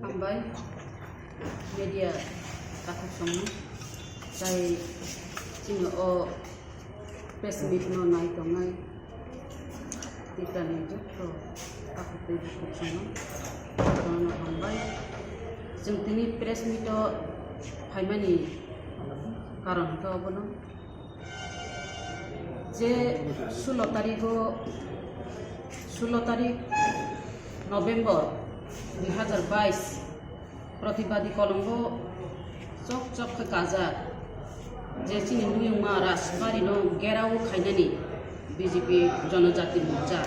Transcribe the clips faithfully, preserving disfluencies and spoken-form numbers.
Hambai media takhuk songno, tai chini o press meet no nai tongnai Tiprani jotto takhuk tei bukhuk songno, jotono hambai. Chwng tini press meet o phaimani karon hwnkhe obono. Je sulo tarigo, sulo tarik November dui hazar bais, Pratibadi kolombo chok chok khe kajak, je chini nuyungma Rajbari no gerao khainani B J P Jonojati Morcha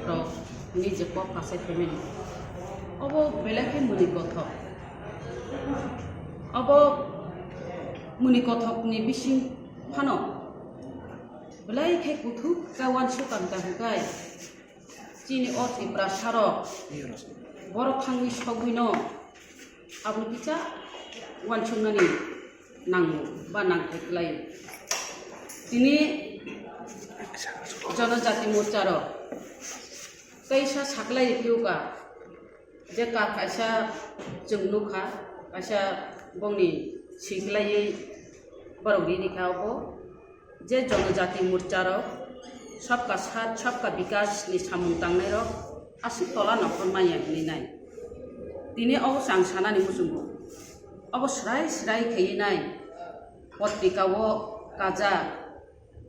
rok ni je kok kasai phaimani. Obo belai khe muni kothok. Obo muni kothok ni bising phano belai khe kuthuk khe uansuk ang kha hwnkhe, chini o Tiprasa rok borok thangwi sogwino aboni kisa uansuknani nango ba nangthai kwlaio. Tini Jonojati Morcha rok teisa saklai rikhiuka. Je ka kaisa chwng nukha, kaisa bongni swiklaiwi borok rini kha obo, je Jonojati Morcha rok Sabka Saath Sabka Vikas ni samung tangnai rok aswk tola nokhor manya hinwi nai. Tini obo chwng sanani muchungo, obo srai srai khaiwi nai, potrika o kajak,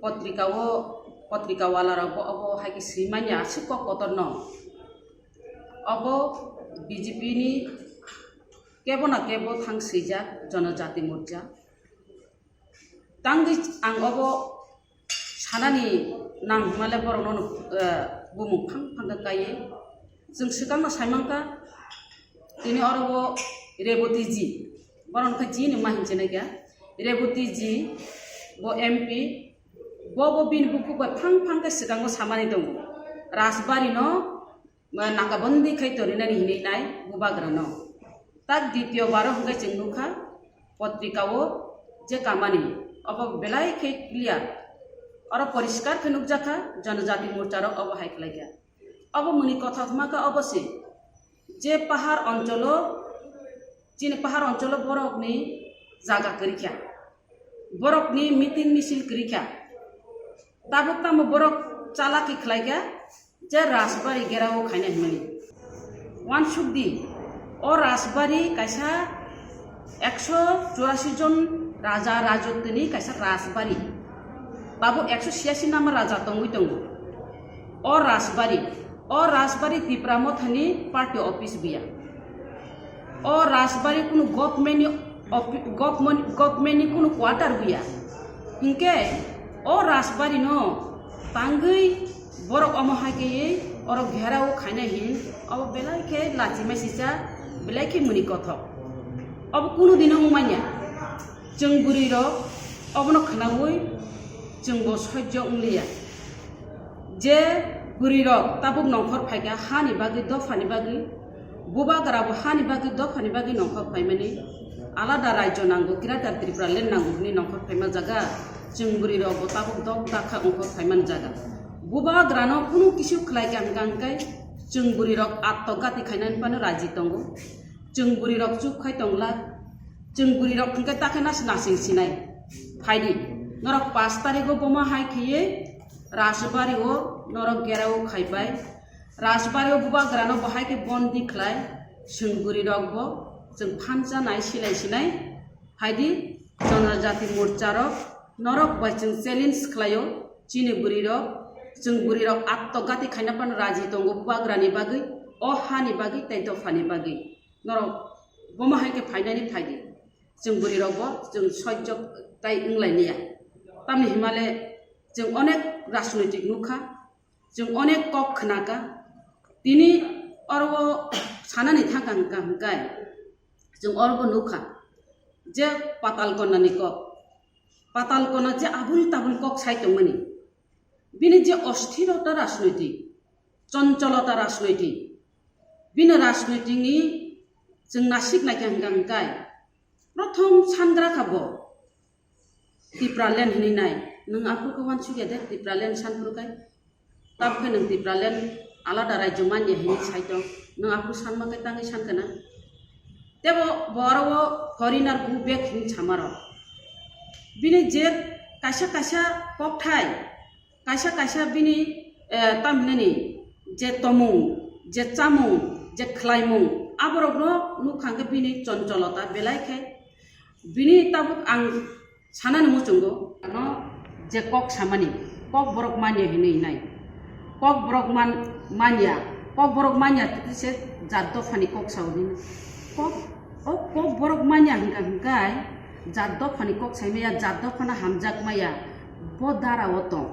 potrika o, potrika wala rok bo obo hai khe swi manya aswk kok kotor no. Obo B J P ni kebo na kebo thang swijak Jonojati Morcha. Tangwi ang obo sanani nang hwnmale borokno, eh, bumung phang phang khe kaiwi. Chwng swkangno saimankha, tini oro bo Reboti ji, borokno khe ji hinwi ma hinwi sinai kha. Reboti ji bo M P, bo, bo bini bukhuk bai phang phang khe swkango samani tongo. Rajbari no ma nakabandi khai torinani hinwi nai bubagrano. Tak dityo baro hwnkhe chwng nukha potrika o je kamani, obo belai khe clear. Oro poriskar khe nukjakha, Jonojati Morcha rok obo hai khlaikha. Obo muni kothok hwnkha obo se je pahar oncholo, chini pahar oncholo borokni jaga kwrwikha, borokni meeting misil kwrwikha. Tabuk tamo borok chalaki khlaikha je Rajbari gerao khaina hinmani. Uansukdi, o Rajbari kaisa ekso churasi jon raja rajotini kaisa Rajbari. Tabuk ekso siyasi nama raja tongwi tongo. O Rajbari, o Rajbari Tipra Mothani party office buya. O Rajbari kunu government ni ofi-, government, government ni kunu quarter buya. Hinkhe o Rajbari no tangwi borok omo hai khe oro gherao khainai hin, obo belai khe lachi masicha, belai khe muni kothok. Obo kunu dino wngmanya. Chwng bwrwi rok obono khwnaui chwng bo sojjo wngliya. Je bwrwi rok tabuk nongkhor phaikha hani bagwi, dophani bagwi, bubagra bo hani bagwi, dophani bagwi nongkhor phaimani, alada rajyo nango, Greater Tripura Land nango hwnwi nongkhor phaima jaga, chwng bwrwi rok bo tabuk dok dakha ongkhor phaimani jaga. Bubagrano kunu kisu khlaikha hwnkha hwnkhe chwng bwrwi rok atto gati khainani phano raji tongo. Chwng bwrwi rok chup khai tongla. Chwng bwrwi rok hwnkhe takhe nas nasing sinai. Phaidi, norok pash tarigo bomo hai kheye Rajbari o norok gerao khaibai. Rajbari o bubagrano bo hai khe bondi khlai. Chwng bwrwi rok bo chwng phansa nai silai sinai. Phaidi, Jonojati Morcha rok norok bai chwng challenge khlaio. Chini bwrwi rok, chwng bwrwi rok atto gati khaina phano raji tongo bubagrani bagwi, o hani bagwi tei dophani bagwi. Norok bomo hai khe phainani phaidi. Chwng bwrwi rok bo chwng sojjo tai wng lai niya. Tamni himale chwng onek rajnoitik nukha, chwng onek kok khnakha. Tini oro sanani thangkha hwnkha hwnkhe chwng oro bo nukha je Patal Kona ni kok. Patal Kona je abul tabul kok sai tongmani. Bini je osthirota rajnoitik, choncholota rajnoitik, bini rajnoitik ni chwng nasik naikha hwnkha hwnkhe, prothom sangra kha bo Tipraland hinwi nai. Nwng aphuru khe uansukya de Tipraland sanphuru khai? Tabukhe nwng Tipraland alada rajyo manya hinwi sai tong. Nwng aphuru sanma khe tangwi sankha na? Tebo bo oro o foreigner go back hin samarok. Bini je kaisa kaisa kokthai, kaisa kaisa bini, eh, tamhinani je tomung, je chamung, je khlaimung, aborokno nukha hwnkhe bini choncholota belai khe. Bini tabuk ang sanani muchungo, ano je kok samani, kok borok manya hinwi nai. Kok borok man-, manya, kok borok manya twi se jat dophani kok sao hinwi. Kok, o kok borok manya hwnkha hwnkhe jat dophani kok saimaya, jat dophano hamjakmaya, bo dara o tong.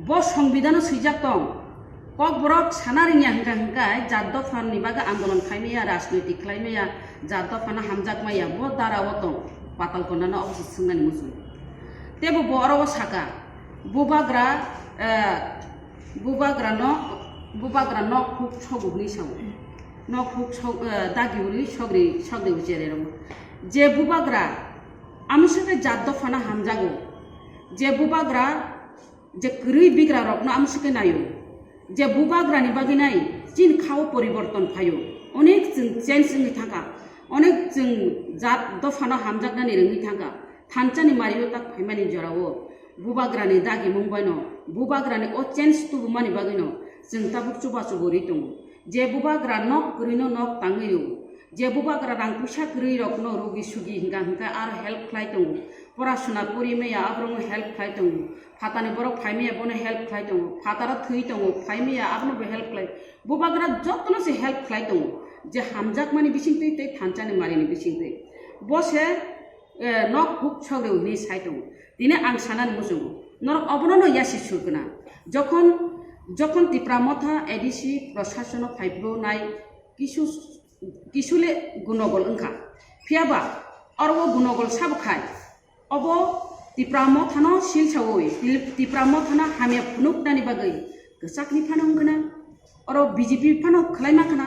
Bo songbidano swijak tong. Kokborok sana rwngya hwnkha hwnkhe jat dophani bagwi andolon khaimaya, rajnoitik khlaimaya, jat dophano hamjakmaya, bo dara o tong. Patal Kondano obo se swngnani muchung. Tebo bo oro o saka, bubagra, eh, bubagra nok, bubagra nok huk sogo hwnwi sao. Nok huk sok, eh, dagi uri sogri, sogri uri chererok. Je bubagra, amo se khe jat dophano hamjago. Je bubagra, je kwrwi bigra rokno amswkhe naio, je bubagrani bagwi nai chini khao poriborton phaio, onek chwng change wngwi thangkha, onek chwng jat dophano hamjaknani rwngwi thangkha, thanchani mario tak phaimani jorao bubagrani dagimung baino, bubagrani o change tubumani bagwino chwng tabuk chubachu bo rwi tongo. Je bubagra nok kwrwino nok tangwi rw, je bubagra rang puisa kwrwi rokno rugi sugi hingka hingka aro help khlai tongo, porasuna pori maya aborokno help khlai tongo, phatani borok phai maya bono help khlai tongo, phataro thwi tongo, phai maya abono bo help khlai, bubagra jotono se help khlai tongo, je hamjakmani bisingtwi tei thanchani marini bisingtwi. Bo se eh, nok huk sogri hwnwi sai tongo. Tini ang sanani muchungo, norok obono no yasi surgwna. Jokhon, jokhon Tipra Motha A D C proshasono phaiphuru nai kisu, kisule gunogol wngkha. Phiyaba oro o gunogol sabo khai, obo Tipra Mothano silsaui, Tip-, Tipra Mothano hamya phunuknani bagwi kwchakni phano wngkha na, oro B J P phano khlaima khna,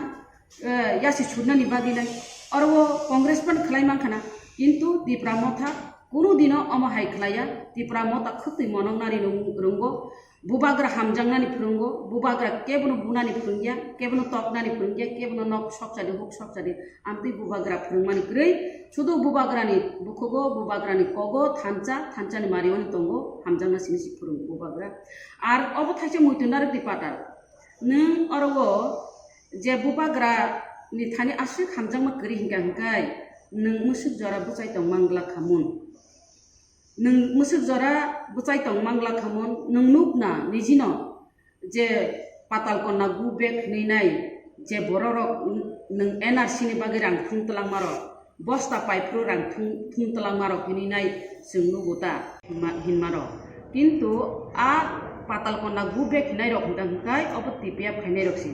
eh, yasi surnani bagwi lai. Oro o Congress pan khlai mankha na, kintu Tipra Motha kunu dino omo hai khlaiya. Tipra Motha khwtwi monok nari rung-, rwngo, bubagra hamjaknani phwrwngo, bubagra kebono bunani phwrwngya, kebono toknani phwrwngya, kebono nok sokchadi, huk sokchadi, amtwi bubagra phwrwngmani kwrwi, sudu bubagrani bukhugo, bubagrani kogo, thansa, thansani marioni tongo, hamjakna simi si phwrwngo bubagra. Ar obo thaisa muitu narwkdi patal. Nwng oro o je bubagra ni thani aswk hamjakma kwrwi hinkha hinkhai, nwng mwswk jora bwchai tong manglak kha mun. Nwng mwswk jora bwchai tong manglak kha mun, nwng nuk na nijino je Patal Konna go back hinwi nai, je bororok nwng N R C ni bagwi rang thum twlangmarok, bosta paiphuru rang thum, thum twlangmarok hinwi nai chwng nugo ta hinma-, hinmarok. Kintu a Patal Konna go back hinai rok hwnkha hwnkhe obo T P F khainai rok se.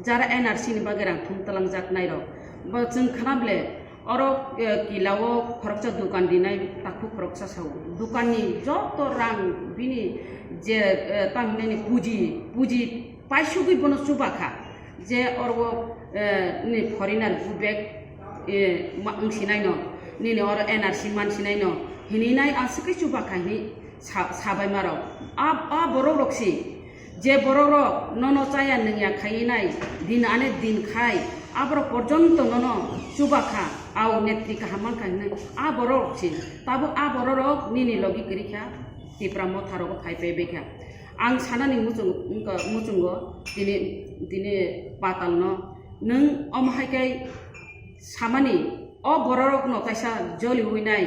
Jara N R C ni bagwi rang thum twlangjak nai rok. Bo chwng khna ble oro, eh, kila o khoroksa dukan rinai takhuk khoroksa sao. Dukan ni joto rang bini je, eh, tamo hinani puji, puji paisugwi bono chuba kha. Je oro, eh, ni foreigner go back, eh, ma-, wngsinai no, nini oro N R C mansinai no, hinwi nai aswk khe chuba kha hinwi sa-, sabai ma rok. A, a borok rok si, je borok rok nono chaya nungya khaiwi nai, din ane din khai, aborok porjonto nono chuba kha, ao netri kaham man kha hinwi, a borok rok si, tabuk a borok rok nini logi kwrwi kha, Tipra Motha rogo phai phai bai kha. Ang sanani muchung-, wngkha, muchungo tini, tini Patal no, nwng omo hai khe samani, o bororok no kaisa joliwi nai,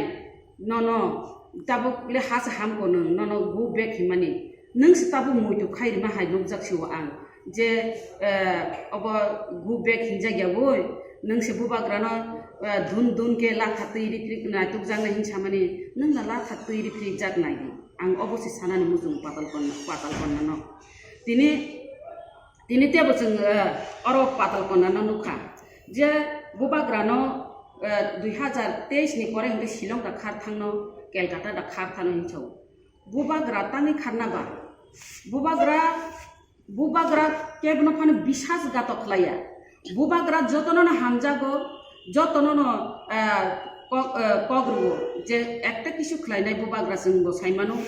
nono tabuk le ha se hamko nwng, nono go back hinmani, nwng se tabuk muitu khai rima hai nukjak si o ang, je, eh, obo go back hinjak ya woi, nwng se bubagrano, eh, dun dun khe latha twi riprik naitukjaknai hin samani, nwng na latha twi riprik jak nai di. Ang obo se sanani muchung Patal Konna, Patal Konna no. Tini, tini tebo chwng, eh, oro Patal Konna no nukha. Je bubagra no, eh, dui hazar teis ni pore hwnkhe Shillong da khar thangno, Calcutta da khar thangno hinwi sao. Bubagra tangwi kharna ba. Bubagra Bubagra kebono phano bisas gato khlaiya. Bubagra jotono no hamjago, jotono no, ah, kok, ah, kok rwo je ekta kisu khlainai bubagra chwng bo saimano.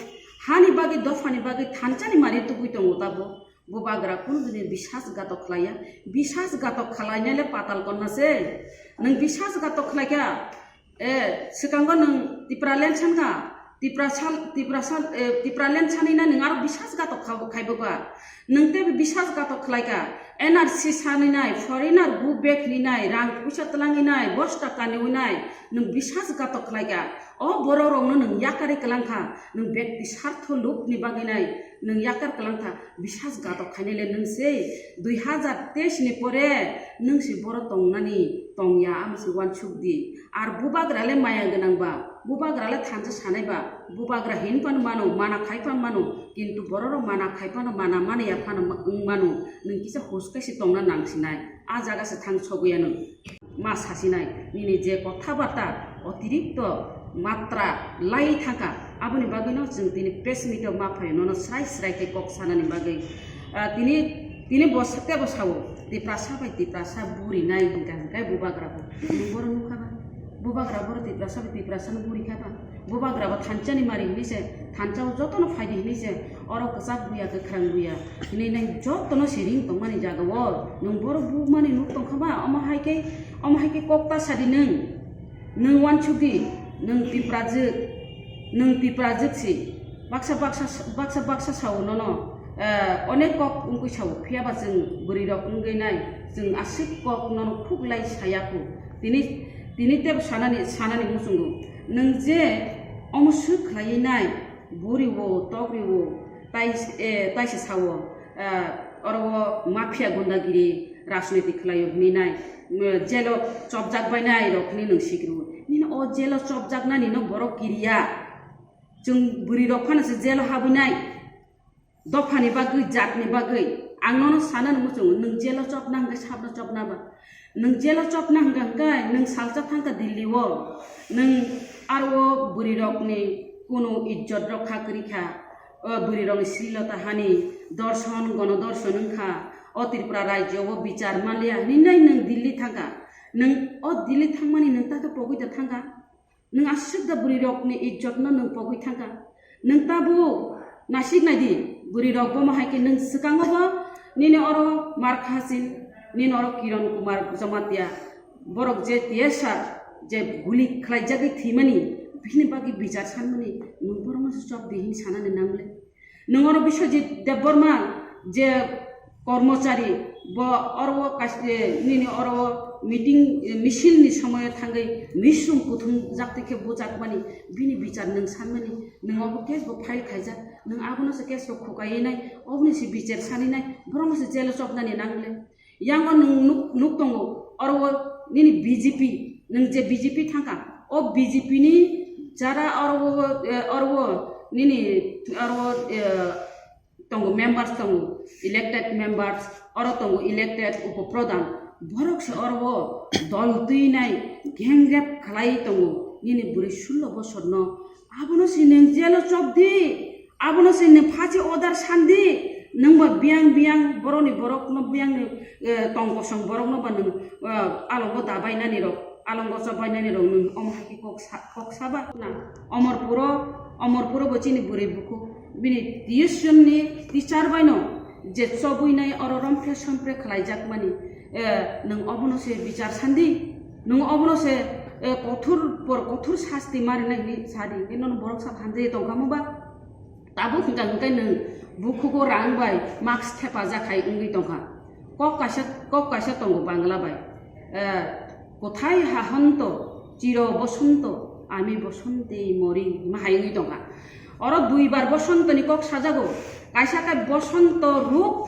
Hani bagwi, dophani bagwi thanchani mari tubui tongo tabo. Bubagra kunu dini bisas gatok khlaiya. Bisas gatok khlainai le patal konna se. Nwng bisas gatok khlaikha. E, swkango nwng Tipraland sankha. Tiprasal, Tiprasal, e, Tipraland sanina nwng aro bisas gatok kha-, khaibo ba. Nwng tei bisas gatok khlaikha. N R C saninai, foreigner go back hinai, rang puisa tlanginai, bosta kaniwinai, nwng bisas gatok khlaikha. O borok rokno nwng yakari kwlangkha, nwng bekti sartho lubni bagwinai, nwng yakar kwlangkha, bisas gatok khainai le nwng se dui hazar teis ni pore nwng se boro tongnani tongya, amo se uansuk di. Ar bubagra le maya gwnang ba, bubagra le thansa sanai ba, bubagra hin phano mano, mana khai phano mano, kintu borok rok mana khai phano, mana mani ya phano ma-, wng mano, nwng kisa hus kaisa tongna nang sinai. A jaga se thang sogwi ya nwng. Ma sasinai, nini je kotha bata otirikto matra lai thangkha, aboni bagwino chwng tini press meet o ma phaio, nono srai srai khe kok sanani bagwi. Ah, tini, tini bo sa-, tebo sao, Tiprasa bai Tiprasa buri nai hinkha hinkhe bubagra bo. Nwng boro nukha ba? Bubagra boro Tiprasa bai Tiprasa no buri kha ba? Bubagra bo thansa ni mari hinwi se, thansa o joto no phaidi hinwi se, oro kwchak buya, kwkhrang buya hinwi nai joto no siring tongmani jaga o nwng boro bukmani nuk tongkha ba? Omo hai khe, omo hai khe kok ta sadi nwng, nwng uansuk di, nwng Tiprajwk, nwng Tiprajwk si, baksa, baksa, baksa, baksa sao nono, eh, onek kok wngwi sao, phiya ba chwng bwrwi rok wngwi nai, chwng aswk kok nono khuk lai saya khu, tini, tini tebo sanani, sanani muchungo. Nwng je omo swk khlaiwi nai, buri o, tokri o, tai, eh, taisa sao, eh, oro o mafia gundagiri rajniti khlaio hinwi nai, mm, jelo chopjak bai nai rok hinwi nwng sikri o. Nini o jelo chopjaknani no borok kiriya. Chwng bwrwi rok phano se jelo habwi nai. Dophani bagwi, jatni bagwi. Ang nono sanani muchungo, nwng jelo chopna hwnkhe sabno chopna ba? Nwng jelo chopna hwnkha hwnkhe nwng salsa thangkha Delhi o. Nwng aro o bwrwi rokni kunu ijjot rokha kwrwi kha. O bwrwi rokni srilota hani dorson, gono dorson wngkha. O Tripura rajyo o bichar manliya hinwi nwng Delhi thangkha. Nwng o Delhi thangmani nwng ta khe pogwi da thangkha? Nwng aswk da bwrwi rokni ijjot no nwng pogwi thangkha. Nwng tabuk nasik nai di, bwrwi rok bomo hai khe nwng swkango bo nini oro Markha Hasin, nini oro Kiran Kumar Jamatia, borok je T S R je guli khlaijagwi thwimani, bini bagwi bichar sanmani, nwng borokno se chop di hin sanani nang le. Nwng oro Biswajit Debbarma je kormochari, bo oro o kas-, e, nini oro o meeting, e, misil ni somoyo thangwi misrung kuthum jak twi khe bujakmani, bini bichar nwng sanmani, nwng obo case bo file khaijak, nwng abono se case rok khukaiwi nai, oboni se bichar sani nai, borokno se jail o chopnani nang le. Yang o nwng nuk, nuk tongo, oro o nini B J P, nwng je B J P thangkha, o B J P ni jara oro o, eh, oro o nini oro o, eh, tongo, members tongo, elected members, oro tongo elected upo pradhan, borok se oro o dol twi nai gang rape khlai tongo, nini bwrwi sullo bosor no, abono se nwng jail o chop di. Abono se nwng phachi order sandi, nwng ba biyang biyang borokni borokno biyangni, eh, tong kosong borokno ba nwng, eh, alongo dabainani rok, alongo chobainani rok nwng omo hai khe kok sa-, kok saba na. Omor Puro, Omor Puro bo chini bwrwi bukhuk, bini tuition ni teacher bai no je chobwi nai oro rompre sompre khlai jak mani, eh, nwng obono se bichar sandi, nwng obono se, eh, kothor por kothor sasti ma rinai hinwi sadi, hwnkhe nono borok sak hamjai tongkha mo ba? Tabuk hwnkha hwnkhe nwng bukhugo rang bai mask thepajak hai wngwi tongkha. Kok kaisa, kok kaisa tongo Bangla bai. Eh, "Kothai hahanto, chiro bosonto, ami bosonte mori," hima hai wngwi tongkha. Oro duibar bosontoni kok sajago. Kaisa khe bosonto ruk,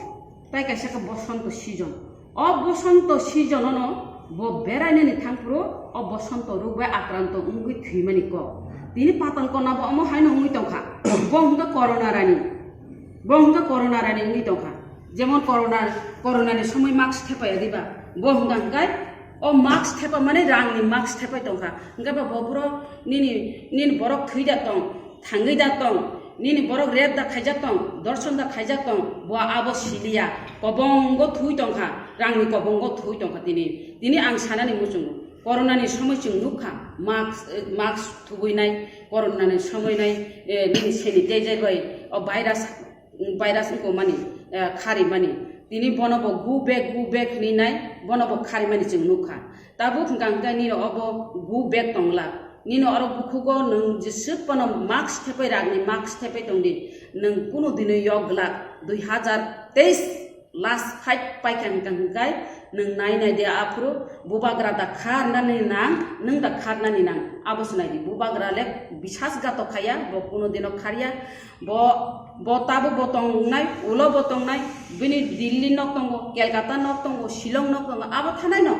tei kaisa khe bosonto season. O bosonto season-ono bo berainani thangphuru o bosonto ruk bai akranto wngwi thwimani kok. Tini Patal Kona bo omo haino wngwi tongkha. Bo hwnkha Corona rani. Bo hwnkha Corona rani wngwi tongkha. Jemon Corona, Corona ni somoi mask thepaya diba? Bo hwnkha hwnkhe o mask thepa mani rangni mask thepai tongkha. Hwnkhe ba bo phuru nini, nini borok thwi da tong. Thangwi da tong, nini borok rep da khaijak tong, dorson da khaijak tong, bo abo siliya, kobongo thui tongkha, rangni kobongo thui tongkha tini. Tini ang sanani muchungo, Corona ni somoi chwng nukha, mask, eh, mask thubui nai, Corona ni somoi nai, eh, nini sanitizer bai, o virus, virus wngkha mani, eh, kharimani. Tini bono bo go back, go back hinwi nai, bono bo kharimani chwng nukha. Tabuk hwnkha hwnkhe nini obo go back tongla. Nini oro bukhugo nwng jeswk phano mask thepai ragni mask thepai tongdi. Nwng kunu dino yok glak dui hazar teis last fight paikha hwnkha hwnkhe nwng nai nai de aphuru bubagra da kharnani nang, nwng da kharnani nang. Abo se naidi bubagra le bisas gato khaya, bo kunu dino kharya. Bo, bo tabuk bo tongnai, ulo bo tongnai, bini Delhi nok tongo, Kolkata nok tongo, Shillong nok tongo, abo thanai no,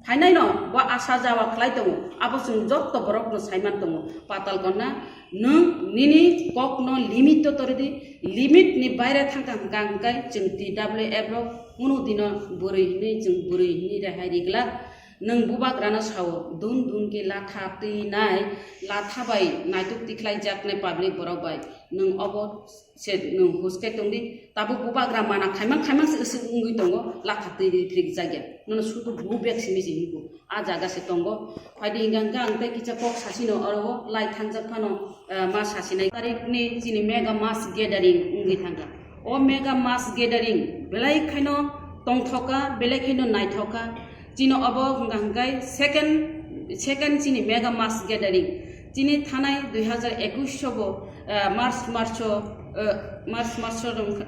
phainai no, bo asa jawa khlai tongo, abo chwng jotto borok no saiman tongo. Patal konna, nwng nini kok no limit to toridi, limit ni baire thangkha hwnkha hwnkhe chwng T W F rok kunu dino bwrwi hinwi chwng bwrwi hinwi rehai riglak. Nwng bubagrano sao, dun dun khe latha twi nai, latha bai naituk tikhlai jaknai public borok bai. Nwng obo se nwng huskai tongdi, tabuk bubagra mana khaimang khaimang se wngwi tongo, latha twi ri phrik jakya. Nono sudu go back simi se hinko, a jaga se tongo. Phaidi hingka hingka ang tei kisa kok sasino oro o lai thangjak phano, eh, ma sasinai. Tarikni chini mega mass gathering wngwi thangkha. O mega mass gathering belai khaino tongthoka, belai khaino naithoka. Chini obo hwnkha hwnkhe second, second chini mega mass gathering. Chini thanai dui hazar ekush sobo, eh, March, March o, eh, March, March o wngkha,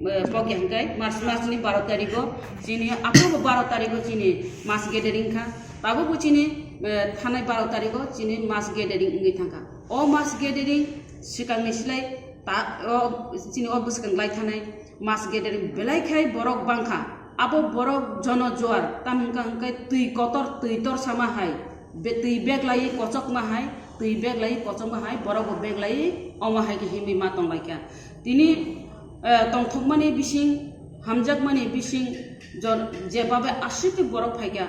eh, pokya hwnkhe March, March ni baro tarikh o chini, aphuru bo baro tarikh o chini mass gathering kha. Tabuk bo chini, eh, thanai baro tarikh o chini mass gathering wngwi thangkha. O mass gathering swkangni slai ta, o chini o bwswkang lai thanai mass gathering belai khai borok bangkha. Abo borok jono juar, tamo wngkha hwnkhe twi kotor, twi torsama hai, be-, twi beglai kochokma hai, twi beglai kochokma hai, borok bo beglai omo hai khe himwi ma tonglaikha. Tini, eh, tongthokmani bising, hamjakmani bising, jon-, jebabe aswk khe borok phaikha.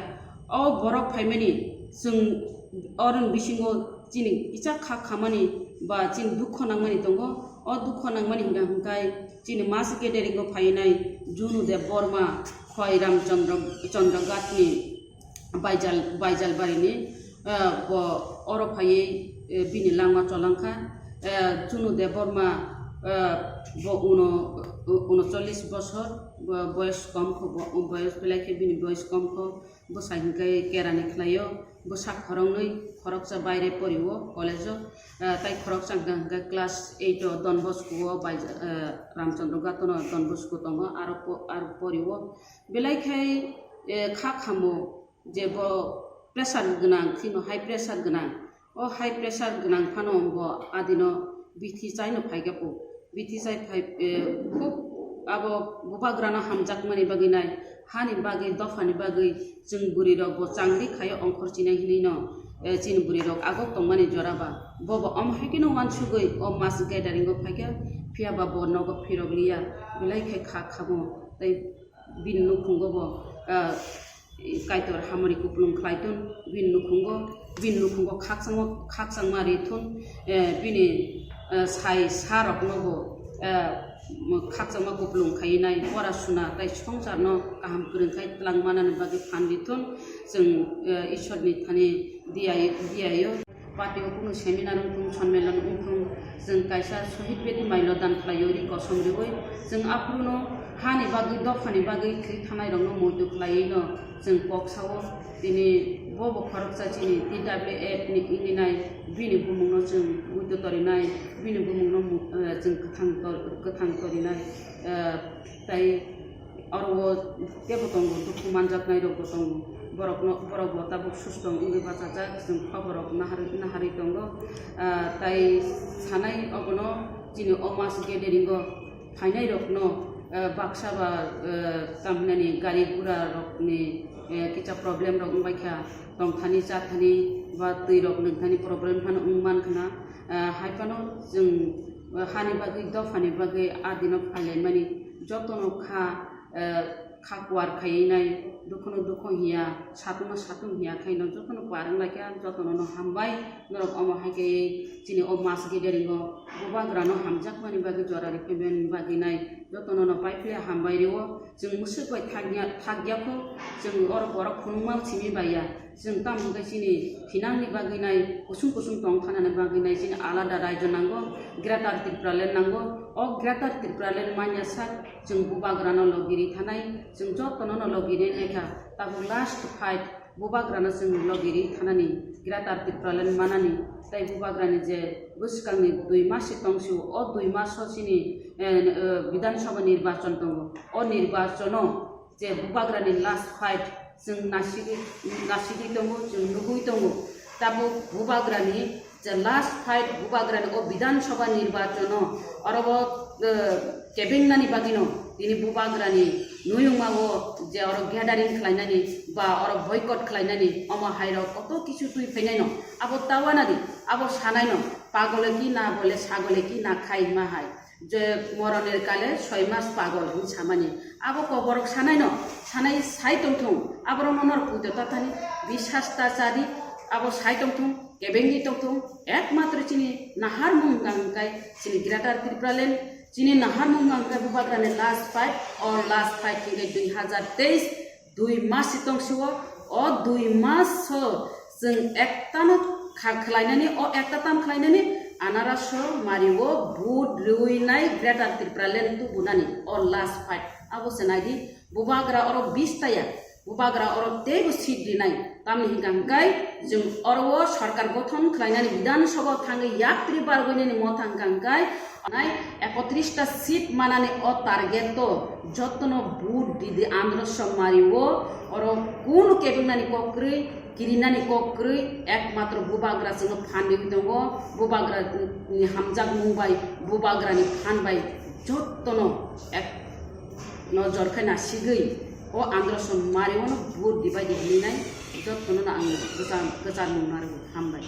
O borok phaimani chwng oroni bisingo chini kisa kha khamani ba chini dukho nangmani tongo. O dukho nangmani hwnkha hwnkhe chini mass gathering o phainai Junu Debbarma, Khoi Ramchandra, Chandra Ghatni Baijal, Baijal barini, eh, bo oro phaiwi, eh, bini langma cholangkha. Eh, Junu Debbarma, eh, bo uno, unocholish bosor, bo boyos kom kho, bo boyos belai khe bini boyos kom kho. Bwsai hwnkhe kerani khlaio, bwsa khoroknwi, khoroksa baire porio college-o, ah, tei khoroksa hwnkha hwnkhe class eight-o Don Bosco-o bai, ah, Ramchandra Gatono Don Bosco tongo, aro po-, aro porio. Belai khai, eh, kha khamo je bo pressure gwnang, kheno high pressure gwnang. O high pressure gwnang phano bo adino bithi chaino phaikha po. Bithi chai phai, eh, khub abo bubagrano hamjakmani bagwi nai, hani bagwi, dophani bagwi chwng bwrwirok bo changri khaio ongkhor chinai hinwi no, eh, chini bwrwirok agok tongmani jora ba. Bo bo omo hai kheno uansugwi o mass gathering o phaikha, phiya ba bo nogo phirok liya, belai khe kha khamo tei bini nukhungo bo, ah, Kaitor hamari kupulung khlai thun, bini nukhungo, bini nukhungo khakchangma, khakchangma ri thun, eh, bini, eh, sai sa rokno bo, eh, khakchangma kupulung khai nai, pora suna tei swngcharno kaham kwrwng khai twlang manani bagwi phan ri thun, chwng, eh, Ishwarni thani diya, diyayo. Party o kunu seminar wngthung, sonmelan wngthung, chwng kaisa Shahid Bedi mailo dan khlaio ri kosom riwi, chwng aphuruno hani bagwi, dophani bagwi thwi thanai rokno muitu khlaiwi no chwng kok sao. Tini bo bo khoroksa chini T W F ni wngwi nai, bini bumungno chwng muitu torinai, bini bumungno mu-, eh, chwng kwthang tor-, kwthang torinai, eh, tei Oro o teibo tongo, dukhu manjaknai rokbo tongo. Borokno, borok bo tabuk susto wngwi bachajak, chwng khoborok naharwi, naharwi tongo. Ah, tai sanai obono chini o mass gathering o phainai rokno, ah, baksa ba, ah, tamhinani gari gura rokni, eh, kisa problem rok wngbai kha, tongthani chathani ba twi rok nwngthani problem phano wngman khna. Ah, hai phano chwng, ah, hani bagwi, dophani bagwi a dino phailaimani jotono kha, eh, kha kuar khaiwi nai, dukhuno dukhu hiya, satungo satung hiya khaino jotono kuar wng lai kha, jotono no hambai, norok omo hai khe chini o mass gathering o bubagrano hamjakmani bagwi, jora rikhaimani bagwi nai, jotono no pai phiya hambai rwo, chwng mwswk bai thakya, thakya kho, chwng oro borok phunukma simi bai ya, chwng tamo hwnkhe chini thinangni bagwi nai, kusung kusung tong thanani bagwi nai, chini alada raijo nango, Greater Tipraland nango, O Greater Tipraland manya sak chwng bubagrano logiri thanai, chwng jotono no logiri naikha, tabuk last fight bubagrano chwng logiri thanani, Greater Tipraland manani, tai bubagrani je bwskangni dui mas si tongsi o dui mas o chini, eh, eh, Bidhan Sabha nirbachon tongo, o nirbachono je bubagrani last fight chwng nasigwi, nasigwi tongo, chwng nugwi tongo. Tabuk bubagrani je last fight bubagrani o Bidhan Sabha nirbachono oro bo, eh, kebengnani bagwino tini bubagrani nuyungma o je oro gathering khlainani ba oro boycott khlainani omo hairok koto kisu twi phainaino abo tawanadi abo sanaino pagole ki na bole sagole ki na khai ma hai. Je moronir kale soi mas pagol hwn samani. Abo koborok sanaino, sanai sai tongthung, aborokno norok puito tathani, bisas ta chadi, abo sai tongthung, kebengwi tongthung, ekmatro chini naharmung hwnkha hwnkhe chini Greater Tipraland, chini naharmung hwnkha hwnkhe bubagrani last fight, o last fight hwnkhe dui hazar teis, dui mas si tongsi o, o dui mas o chwng ektano kha-, khlainani, o ekta tam khlainani, anaraso mario vote rwinai Greater Tipraland tubunani, o last fight. Abo se naidi, bubagra oro bis taya, bubagra oro teibo seat rinai, tamni hwnkha hwnkhe chwng oro o sarkar gothon khlainani Bidhan Sabha thangwi yapri bargwinani motha hwnkha hwnkhe, Nai ekotris ta seat manani o target o jotono vote di di andro somari o oro kunu kebeng nani kok kwrwi, kiri nani kok kwrwi, ekmatro bubagra chwngno phan riwi tongo, bubagra ni hamjak mung bai, bubagra ni phan bai jotono ek nojor khai nasigwi o andro somari o no vote di bai di hinwi nai jotono no ang kwchar, kwchar mung narwgo, hambai.